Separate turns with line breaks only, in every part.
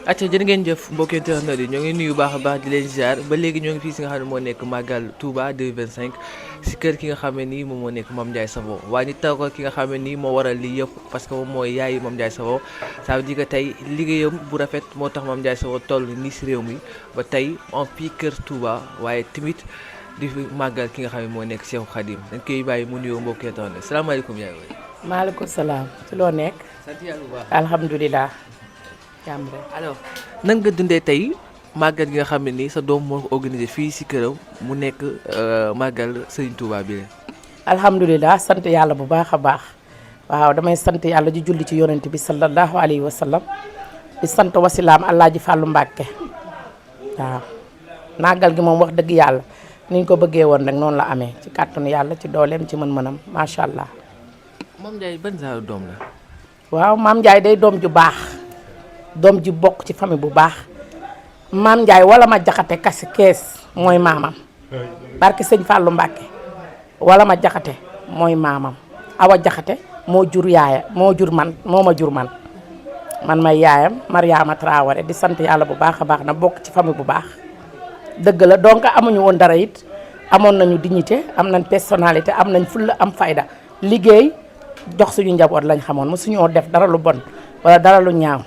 acca jërë ngeen jëf mbokki internet yi ñoo ngi nuyu baax a baax di leen ziar ba léegi ñoo ngi fii si nga xam ne moo nekk Magal Touba 2025 si kër ki nga xam ne nii moom moo nekk Mame Ndiaye Savon waaye ñu taw ko ki nga xam ne nii moo waral lii yëpp parce que moom mooy yaayu Mame Ndiaye Savon ça veut dire que tey liggéeyam bu rafet moo tax Mame Ndiaye Savon toll nii si réew mi ba tey en fii kër Touba waaye tamit di fi màggal ki nga xam ne moo nekk Cheikhou Khadim dañ koy bàyyi mu nuyoo mbokki internet salaamaaleykum yaay wooy
maaleykum salaam ci loo nekk.
sant yàlla bu baax
alhamdulilah. jàmm rek.
alors nan nga dundee tey màggal gi nga xam ne nii sa doom moo ko organisé fii si këram mu nekk màggal Serigne Touba bi la.
alhamdulilah sant yàlla bu baax a baax. waaw damay sant yàlla di julli ci yonent bi sallallahu alayhi wa sallam di sant wasilaam Alaaji Fàllu Mbàkke waaw màggal gi moom wax dëgg yàlla ni ñu ko bëggee woon rek noonu la amee ci kàttanu yàlla ci dooleem ci mën-mënam macha allah.
Mame Ndiaye ban genre doom la.
waaw Mame Ndiaye day doom ju baax. doom ji bokk ci famille bu baax Mame Ndiaye wala ma jaxate kasi kees mooy maamam barke sëñ Fallou Mbacke wala ma jaxate mooy maamam awa jaxate moo jur yaaya moo jur man moo ma jur man may yaayam Mariama Traoré di sant yàlla bu baax a baax na bokk ci famille bu baax dëgg la donc amuñu woon dara it amoon nañu dignité am nañ personnalité am nañ fulla am fayda liggéey jox suñu njaboot lañ xamoon mosuñoo def dara lu bon wala dara lu ñaaw.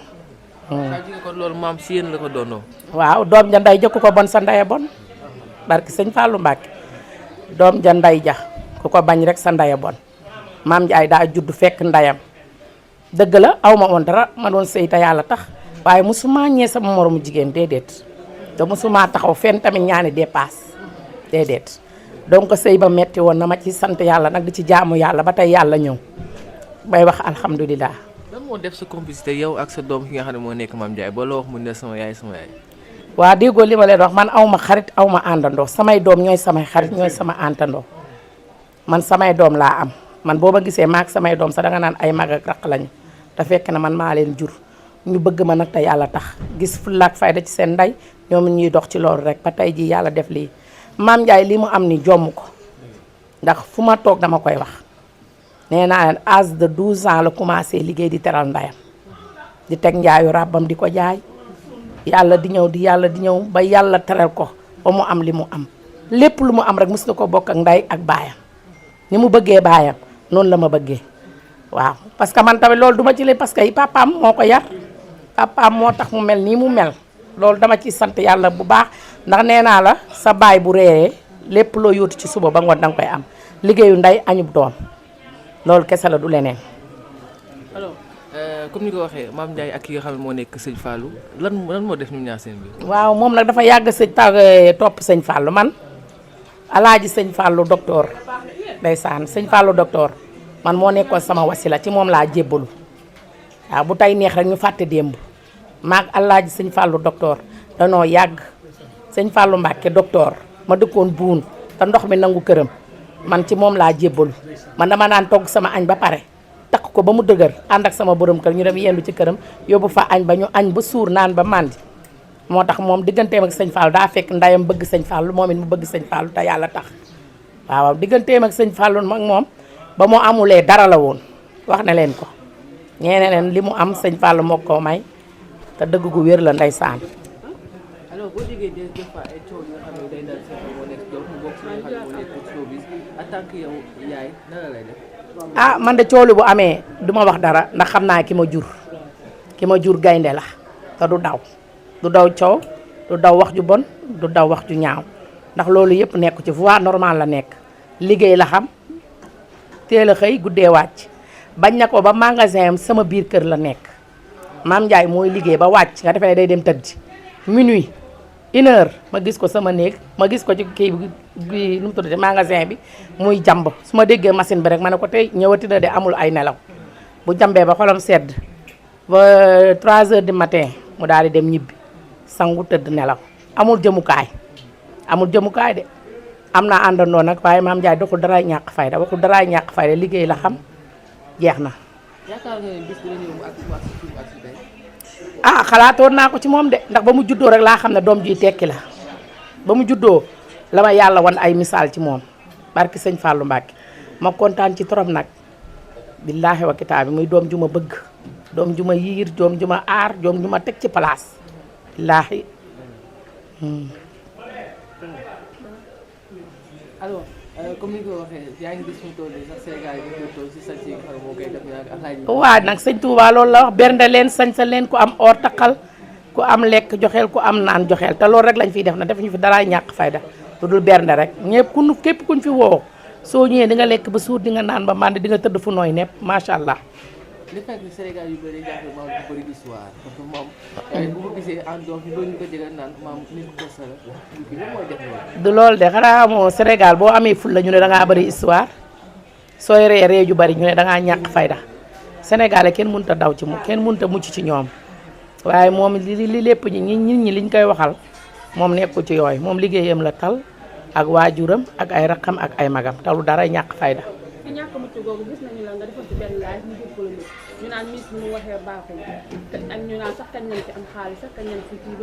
c'est-à-dire kon loolu maam si yéen la ko doonoo.
waaw doom ja nday ja ku ko bon sa ndaya bon barki sëñ Fallou Mbacke doom ja nday ja ku ko bañ rek sa ndaya bon Mame Ndiaye daa judd fekk ndayam dëgg la aw ma woon dara ma doon sëy te yàlla tax waaye mosuma ñee sama moromu jigéen déedéet te mosuma taxaw fenn tamit ñaani dépasse déedéet donc sëy ba metti woon na ma ci sant yàlla nag di ci jaamu yàlla ba tey yàlla ñëw bay wax alhamdulilah.
lan moo def sa complicité yow ak sa doom ki nga xam ne moo nekk Mame Ndiaye ba loo wax mu ne sama yaay.
waa déggoo li ma leen wax man aw ma xarit aw ma àndandoo samay doom ñooy samay xarit ñooy sama àndandoo man samay doom laa am man boo ma gisee maak samay doom sax danga naan ay mag ak raq lañu te fekk na man maa leen jur ñu bëgg ma nag te yàlla tax gis fulla ak fayda ci seen ndey ñoom ñuy dox ci loolu rek ba tey jii yàlla def lii Mame Ndiaye li mu am ni jomm ko ndax fu ma toog dama koy wax nee naa leen âge de 12 ans la commencé liggéey di teral ndeyam di teg njaayu ràbbam di ko jaay yàlla di ñëw ba yàlla teral ko ba mu am li mu am lépp lu mu am rek mës na ko bokk ak ndey ak baayam ni mu bëggee baayam noonu la ma bëggee waaw parce que man tamit loolu duma ci leen parce que papaam moo ko yar papaam moo tax mu mel nii mu mel loolu dama ci sant yàlla bu baax ndax nee naa la sa baay bu réeree lépp loo yóotu ci suba ba ngoon danga koy am liggéeyu ndey añub doom loolu kese la du leneen.
alors comme ni ko waxee Mame Ndiaye ak ki nga xam ne moo nekk sëñ Fallou lan moo def ñu ñaar seen biir.
waaw moom nag dafa yàgg topp sëñ Fallou man alaaji sëñ Fallou docteur ndeysaan sëñ Fallou docteur man moo nekkoon sama wasila ci moom laa jébbalu waaw bu tey neex rek ñu fàtte démb maag alaaji sëñ Fallou docteur danoo yàgg sëñ Fallou Mbacke docteur ma dëkkoon buun te ndox mi nangu këram man ci moom laa jébbalu man dama naan togg sama añ ba pare takk ko ba mu dëgër ànd ak sama borom kër ñu dem yendu ci këram yóbbu fa añ ba ñu añ ba suur naan ba màndi moo tax moom digganteem ak sëñ Fallou daa fekk ndayam bëgg sëñ Fallou moom it mu bëgg sëñ Fallou te yàlla tax waaw digganteem ak sëñ Fallou mag moom ba mu amulee dara la woon wax na leen ko ñeene leen li mu am sëñ Fallou moo ko may te dëgg gu wér la ndeysaan.
alors boo déggee des fois ay coow yi nga xam ne day dal seen moo nekk donc mu bokk si nga xam ne moo nekk showbiz en tant que yow yaay naka lay def.
ah man de coow li bu amee du ma wax dara ndax xam naa ki ma jur gaynde la te du daw coow du daw wax ju bon du daw wax ju ñaaw ndax loolu yëpp nekk ci voie normale la nekk liggéey la xam teel a xëy guddee wàcc bañ na ko ba magasin am sama biir kër la nekk Mame Ndiaye mooy liggéey ba wàcc nga defee ne day dem tëddi minuit 1h ma gis ko sama néeg ma gis ko ci kii bi nu mu tuddati magasin bi muy jàmb su ma déggee machine bi rek ma ne ko tey ñëwati na de amul ay nelaw bu jàmbee ba xolam sedd ba 3h du matin mu daal di dem ñibbi sangu tëdd nelaw amul jëmukaay de am naa àndandoo nag waaye Mame Ndiaye doxul daraay ñàkk fayda waxul daraay ñàkk fayda liggéey la xam jeex na.
yaakaar nga ne bis dina ñëw mu accident.
ah xalaatoon naa ko ci moom de ndax ba mu juddoo rek laa xam ne doom ji tekki la ba mu juddoo la ma yàlla wan ay misaal ci moom barki sëñ Fallou Mbacke ma kontaan ci trop nag billaahi wa kitaabi muy doom ju ma bëgg doom ju ma yiir doom ju ma aar doom ju ma teg ci place billaahi.
alors comme ni nga ko waxee yaa ngi gis fu mu toll nii sax Sénégal yi dañu toll si sañ si nga xam ne moo koy def ak alaaji.
waa nag sëñ Touba loolu la wax bernde leen sañsa leen ku am or taqal ku am lekk joxeel ku am naan joxeel te loolu rek lañ fiy def na def ñu fi dara ñàkk fayda lu dul bernde rek ñëpp képp kuñ fi woo soo ñëwee di nga lekk ba suur di nga naan ba màndi di nga tëdd fu nooy nepp macha allah.
li fekk Sénégal yu bëri jàpp maam bu bëri histoire parce que moom bu ko gisee en dehors bi ñu ko jëgal naan maam nit ku des la kii mooy def loolu.
du loolu de xanaa moo Sénégal boo amee ful la ñu ne da ngaa bëri histoire sooy ree ju bëri ñu ne da ngaa ñàkk fayda Sénégalais kenn mënut a daw ci moom kenn mënut a mucc ci ñoom waaye moom li lépp nit ñi liñ koy waxal moom nekkul ci yooyu moom liggéeyam la tal ak waajuram ak ay raqam ak ay magam talu dara ñàkk fayda.
ci ñàkk mucc googu gis nañu la nga defal ci benn live ñu jur polémique ñu naan Miss ni mu waxee baaxul te ak ñu naan sax kañ nañ ci am xaalis sax kañ nañ ci kii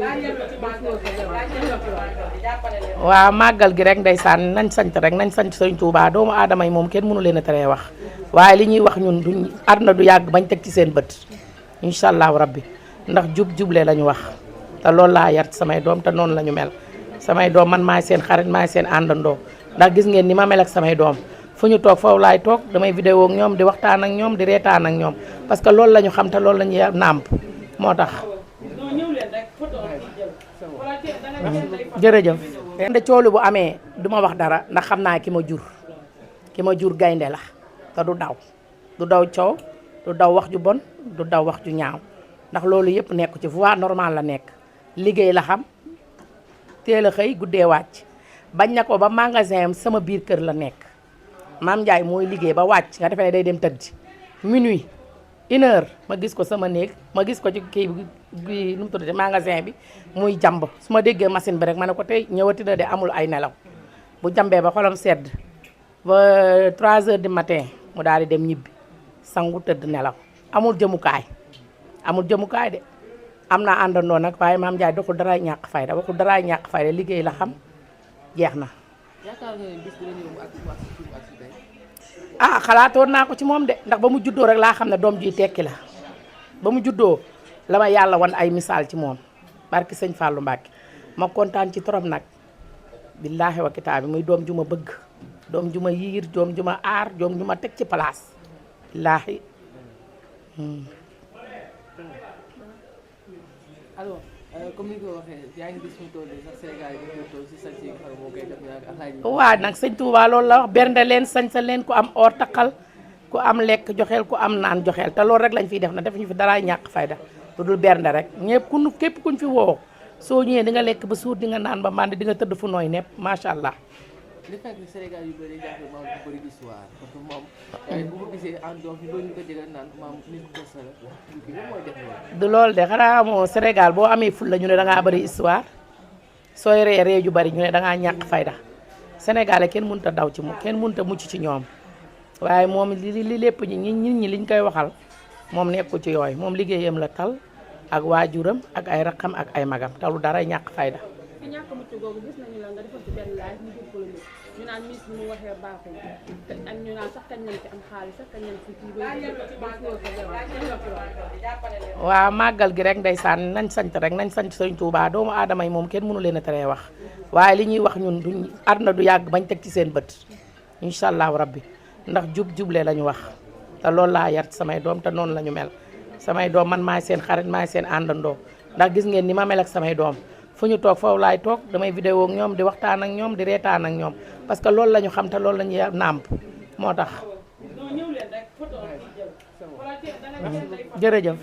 waaw màggal gi rek ndeysaan nañ sant rek nañ sant Sëñ Tuubaa doomu aadama yi moom kenn mënu leen a teree wax waaye li ñuy wax ñun duñ àdduna du yàgg bañ teg ci seen bët incha allahu rabbi ndax juble la ñu wax te loolu laa yar samay doom te noonu la ñu mel samay doom man maay seen xarit maay seen àndandoo ndax gis ngeen ni ma mel ak samay doom fu ñu toog foofu laay toog damay vidéo ak ñoom di waxtaan ak ñoom di reetaan ak ñoom parce que loolu la ñu xam te loolu la ñu nàmp moo tax. jërëjëf. de coolu bu amee du ma wax dara ndax xam naa ki ma jur gaynde la te du daw coow du daw wax ju bon du daw wax ju ñaaw ndax loolu yëpp nekku ci voie normale la nekk liggéey la xam teel a xëy guddee wàcc bañ na ko ba magasin am sama biir kër la nekk. Maam Ndiaye mooy liggéey ba wàcc nga defee ne day dem tëddi minuit 1h ma gis ko sama néeg ma gis ko ci kii bi nu mu tuddati magasin bi muy jàmb su ma déggee machine bi rek ma ne ko tey ñëwati na de amul ay nelaw bu jàmbee ba xolam sedd ba 3h du matin mu daal di dem ñibbi sangu tëdd nelaw amul jëmukaay de am naa àndandoo nag waaye Maam Ndiaye doxul dara ñàkk fayda waxul dara ñàkk fayda liggéey la xam jeex na.
yaakaar nga ne bis dina ñëw ak
xalaatoon naa ko ci moom de ndax ba mu juddoo rek laa xam ne doom juy tekki la ba mu juddoo la ma yàlla wan ay misaal ci moom barki sëñ Fallou Mbacke ma kontaan ci trop nag billaahi wa kitaabi muy doom ju ma bëgg doom ju ma yiir doom ju ma aar doom ju ma teg ci place billaahi.
alors comme ni nga ko waxee yaa ngi gis fu mu toll nii sax Sénégal yi dañu toll si sañ si nga xam ne moo koy def ak alaaji.
waa nag sëñ Touba loolu la wax bernde leen sañsa leen ku am or taqal ku am lekk joxeel ku am naan joxeel te loolu rek lañ fiy def na def ñu fi dara ñàkk fayda lu dul bernde rek ñëpp képp kuñ fi woo soo ñëwee di nga lekk ba suur di nga naan ba màndi di nga tëdd fu nooy nepp macha allah.
li fekk Sénégal yu bëri jàpp maam bu bëri histoire parce que moom bu ko gisee en dehors bi ñu ko jëgal naan maam nit ku des la kii mooy def loolu.
du loolu de xanaa moo Sénégal boo amee ful la ñu ne da ngaa bëri histoire sooy ree ju bëri ñu ne da ngaa ñàkk fayda Sénégalais kenn mënut a daw ci moom kenn mënut a mucc ci ñoom waaye moom li lépp nit ñi liñ koy waxal moom nekkul ci yooyu moom liggéeyam la tal ak waajuram ak ay raqam ak ay magam talu dara ñàkk fayda.
ci ñàkk mucc googu gis nañu la nga defal ci benn live ñu jur polémique ñu naan Miss ni mu waxee baaxul te ak ñu naan sax kañ nañ ci am xaalis sax kañ nañ ci kii
waaw màggal gi rek ndeysaan nañ sant rek nañ sant Sëñ Tuubaa doomu aadama yi moom kenn mënu leen a teree wax waaye li ñuy wax ñun duñ àdduna du yàgg bañ teg ci seen bët incha allahu rabbi ndax juble la ñu wax te loolu laa yar samay doom te noonu la ñu mel samay doom man maay seen xarit maay seen àndandoo ndax gis ngeen ni ma mel ak samay doom fu ñu toog foofu laay toog damay vidéo ak ñoom di waxtaan ak ñoom di reetaan ak ñoom parce que loolu la ñu xam te loolu la ñu nàmp moo tax. jërëjëf.